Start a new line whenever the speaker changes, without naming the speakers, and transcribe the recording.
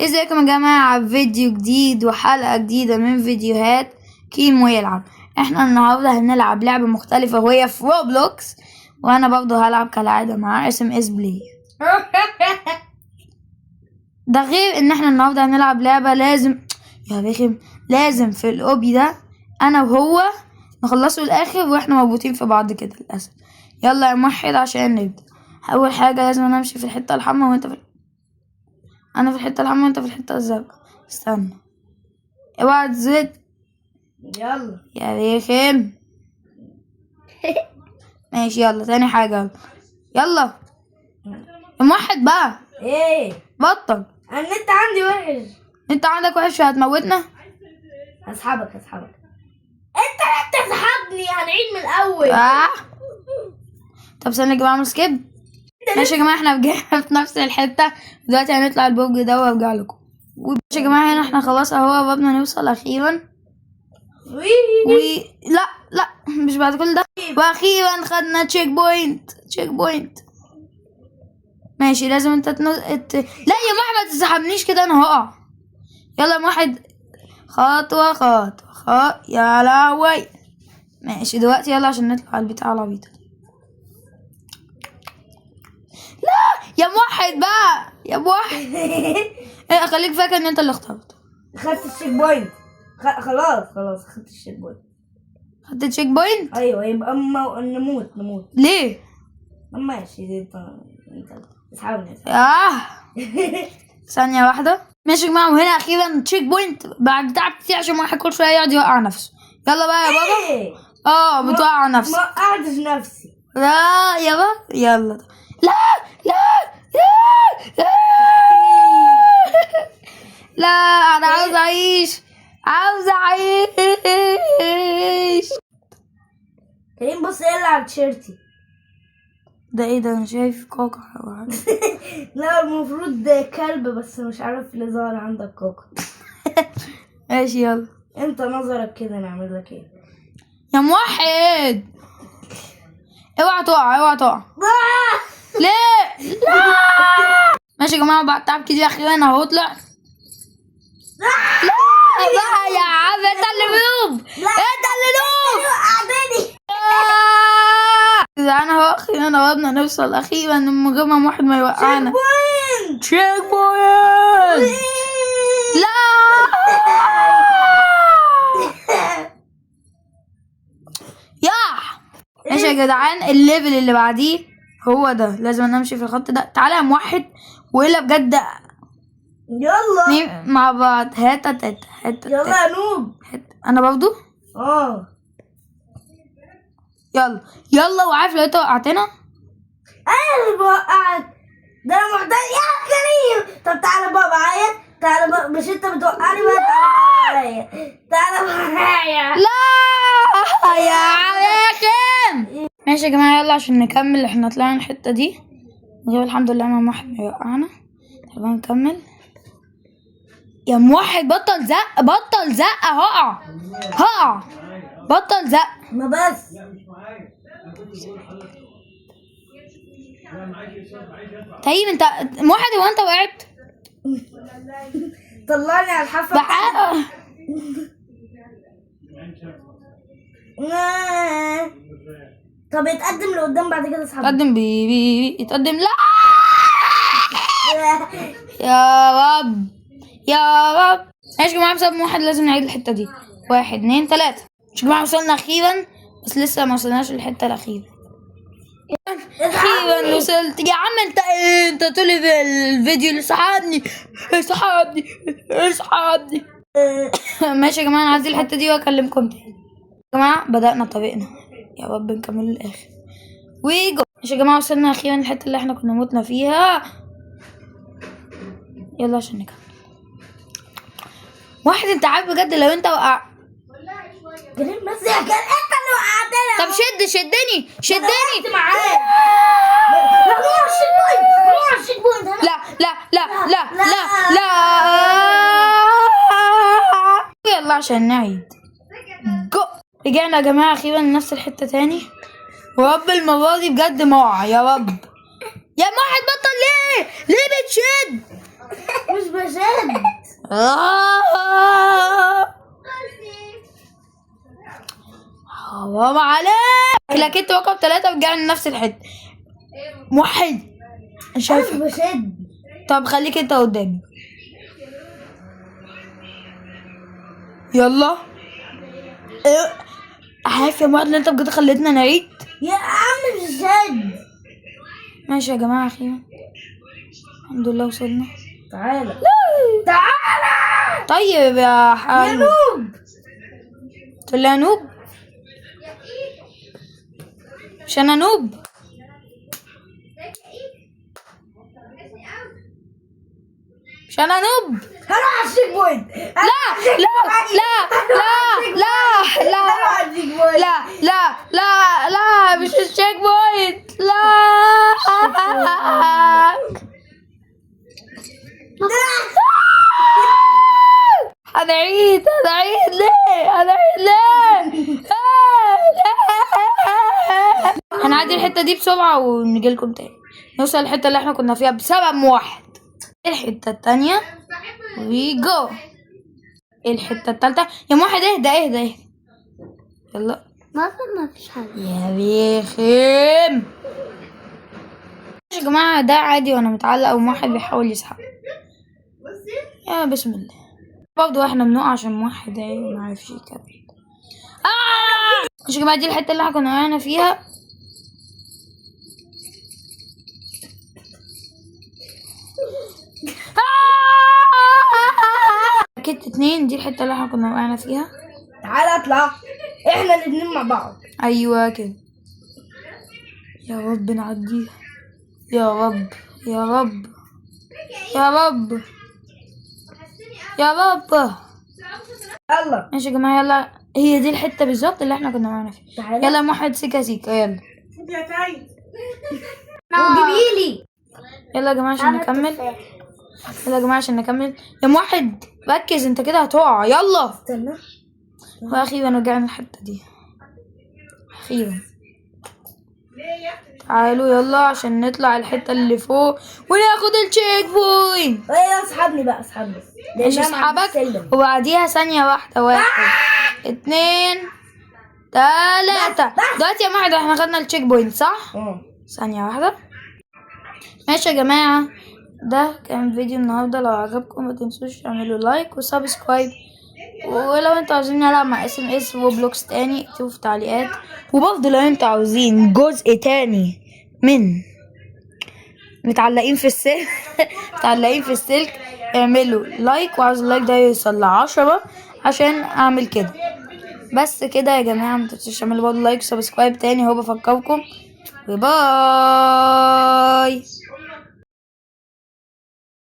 ازيكم يا جماعة؟ فيديو جديد وحلقة جديدة من فيديوهات كيمو يلعب. احنا النهاردة هنلعب لعبة مختلفة وهي في Roblox، وانا برضو هلعب كالعادة مع SMS Play. ده غير ان احنا النهاردة هنلعب لعبة لازم يا رخم، لازم في ال obby ده انا وهو نخلصه الاخر واحنا مربوطين في بعض كده للاسف. يلا يا موحد عشان نبدأ. اول حاجة لازم انا امشي في الحتة الحمراء وانت في، انا في الحتة الحمراء وانت في الحتة الزرقاء. استنى، اوعى تزيد.
يلا
يا رخم. ماشي يلا، تاني حاجة، يلا يلا يا موحد بقى.
ايه؟
بطل.
النت عندي وحش.
انت عندك وحش وهتموتنا.
هسحبك هسحبك. انت لا تسحبني، هنعيد من الاول.
آه. طب استنى يا جماعة، اعمل skip. ماشي يا جماعة، احنا رجعنا في نفس الحتة دلوقتي. هنطلع البرج ده وارجع لكم. ماشي يا جماعة، هنا احنا خلاص اهو قربنا نوصل اخيرا. و لا لا، مش بعد كل ده. واخيرا خدنا checkpoint، checkpoint. ماشي، لازم انت لا يا محمد ما تسحبنيش كده، انا هقع. يلا يا واحد، خطوة خطوة يا لهوي. ماشي دلوقتي يلا عشان نطلع على البتاع العبيطة دي. لا يا موحد بقى، يا موحد. ايه، خليك فاكر ان انت اللي اخترت.
خدت ال checkpoint. خلاص خلاص، خدت ال checkpoint.
خدت checkpoint؟
ايوه، يبقى نموت نموت.
ليه؟
ماشي، انت اسحبني.
اه ثانية واحدة. ماشي يا جماعة، وهنا أخيرا checkpoint بعد تعب كتير عشان واحد كل شوية يقعد يوقع نفسه. يلا بقى يا بابا.
ايه؟
اه بتوقع نفسك.
ما وقعتش نفسي.
لا يا بابا، يلا. لا لا لا لا لا، أنا عاوز أعيش، عاوز أعيش.
كريم بص ايه اللي على تيشيرتي.
ده ايه ده؟ أنا شايف كوكا أو حاجة.
لا المفروض ده كلب، بس مش عارف ليه ظهر عندك كوكا.
ماشي يلا.
انت نظرك كده، نعمل لك ايه؟
يا موحد اوعى تقع، اوعى تقع. ليه؟ لا. ماشي يا جماعة، بعد تعب كتير اخيرا اهو طلع. لا بقى يا عم، انت اللي noob، انت اللي noob.
وقعتني.
انا اهو اخيرا قربنا نوصل اخيرا من غير ما واحد ما يوقعنا.
point.
checkpoint. لا يا ماشي يا جدعان، ال level اللي بعديه هو ده، لازم انا امشي في الخط ده. تعالى يا موحد، والا بجد
يلا
اتنين مع بعض. هات هات هات هات.
يلا يا noob.
هات. انا برضو.
اه
يلا يلا، وعارف لو انت وقعتنا
انا اللي بوقعك ده، انا محتاج يا كريم. طب تعالى بقى معايا، تعالى بقى، مش انت بتوقعني بقى، تعالى معايا، تعالى معايا.
لا يا رخم. ماشي يا جماعة، يلا عشان نكمل. احنا طلعنا الحتة دي غير الحمد لله ما واحد ما يوقعنا. طب نكمل يا موحد. بطل زق، بطل زق، هقع هقع، بطل زق.
ما بس
طيب انت موحد، هو انت وقعت؟
طلعني على الحافة.
بحق.
طب اتقدم لقدام بعد كده اسحبه.
اتقدم بي بي بي، اتقدم. لا يا رب يا رب. ماشي يا جماعة، بسبب واحد لازم نعيد الحتة دي. 1 2 3. ماشي يا جماعة، وصلنا أخيرا، بس لسه ما وصلناش للحتة الأخيرة. أخيرا وصلت يا عم. انت ايه؟ انت طول الفيديو اللي سحبني سحبني سحبني. ماشي يا جماعة، نعدي الحتة دي واكلمكم تاني. يا جماعة بدأنا طريقنا، يا رب نكمل للآخر. ويجو. ماشي يا جماعة، وصلنا أخيرا الحتة اللي احنا كنا متنا فيها. يلا عشان نكمل. واحد انت عارف بجد لو انت وقع
كريم بس يا كريم، انت اللي وقعتني.
طب شد، شدني شدني.
معاك. لا روح على ال checkpoint، روح على ال checkpoint.
لا لا لا لا لا لا. يلا عشان نعيد. جو. رجعنا يا جماعة أخيرا لنفس الحتة تاني. ورب المرة دي بجد ما أقع. يا رب يا موحد بطل. ليه؟ ليه بتشد؟
مش بشد.
آه. حرام عليك. كلاكيت رقم 3، رجعنا لنفس الحتة. موحد
انا
شايف.
مش بشد.
طب خليك انت قدامي. يلا. ايه؟ عارف يا موحد ان انت بجد خليتنا نعيد.
يا عم مش بشد.
ماشي يا جماعة، اخيرا الحمد لله وصلنا.
تعالى تعالى.
طيب يا
يا
حلو.
noob.
تقول لي يا noob؟ مش انا noob. مش انا noob.
هروح على ال checkpoint.
لا لا لا لا لا لا
هروح على ال checkpoint.
لا لا لا لا، مش ال checkpoint. لا. هنعيد هنعيد ليه؟ هنعيد ليه؟ ليه؟ هنعدي الحتة دي بسرعة ونجيلكم تاني. نوصل الحتة اللي احنا كنا فيها بسبب واحد. الحتة التانية we go. الحتة التالتة يا موحد. اهدى اهدى اهدى. يلا.
ما فيش حاجة.
يا بيخم. يا جماعة ده عادي وانا متعلقة وموحد بيحاول يسحب. يا بسم الله. برضه احنا بنقع عشان موحد ايه ما عرفش يكمل. مش يا جماعة دي الحتة اللي احنا كنا وقعنا فيها. كت 2 دي الحتة اللي احنا كنا وقعنا فيها.
تعالى اطلع، احنا الاتنين مع بعض.
ايوه كده. يا رب نعديها، يا رب يا رب يا رب يا رب.
يلا
ماشي يا جماعة، يلا هي دي الحتة بالظبط اللي احنا كنا وقعنا فيها.
تعالى.
يلا يا موحد، سيكا سيكا. يلا
وجيبيلي.
يلا يا جماعة عشان نكمل. يلا يا جماعة عشان نكمل. يا موحد ركز، انت كده هتقع. يلا.
استنى.
واخيرا رجعنا الحتة دي، اخيرا. تعالوا يلا عشان نطلع الحتة اللي فوق وناخد ال checkpoint.
ايه اسحبني بقى، اسحبني.
ماشي اسحبك، وبعديها ثانية واحدة. 1 2 3. دلوقتي يا موحد احنا خدنا ال checkpoint صح؟ ثانية واحدة. ماشي يا جماعة، ده كان فيديو النهاردة. لو عجبكم ما تنسوش تعملوا like و subscribe، ولو انتوا عاوزين نلعب مع SMS Roblox تاني اكتبوا في التعليقات. وبرضه لو انتوا عاوزين جزء تاني من متعلقين في السلك متعلقين في السلك اعملوا like، وعاوز ال like ده يوصل ل10 عشان اعمل كده. بس كده يا جماعة، ما تنسوش تعملوا برضه like و subscribe تاني، هو بفكركم. bye.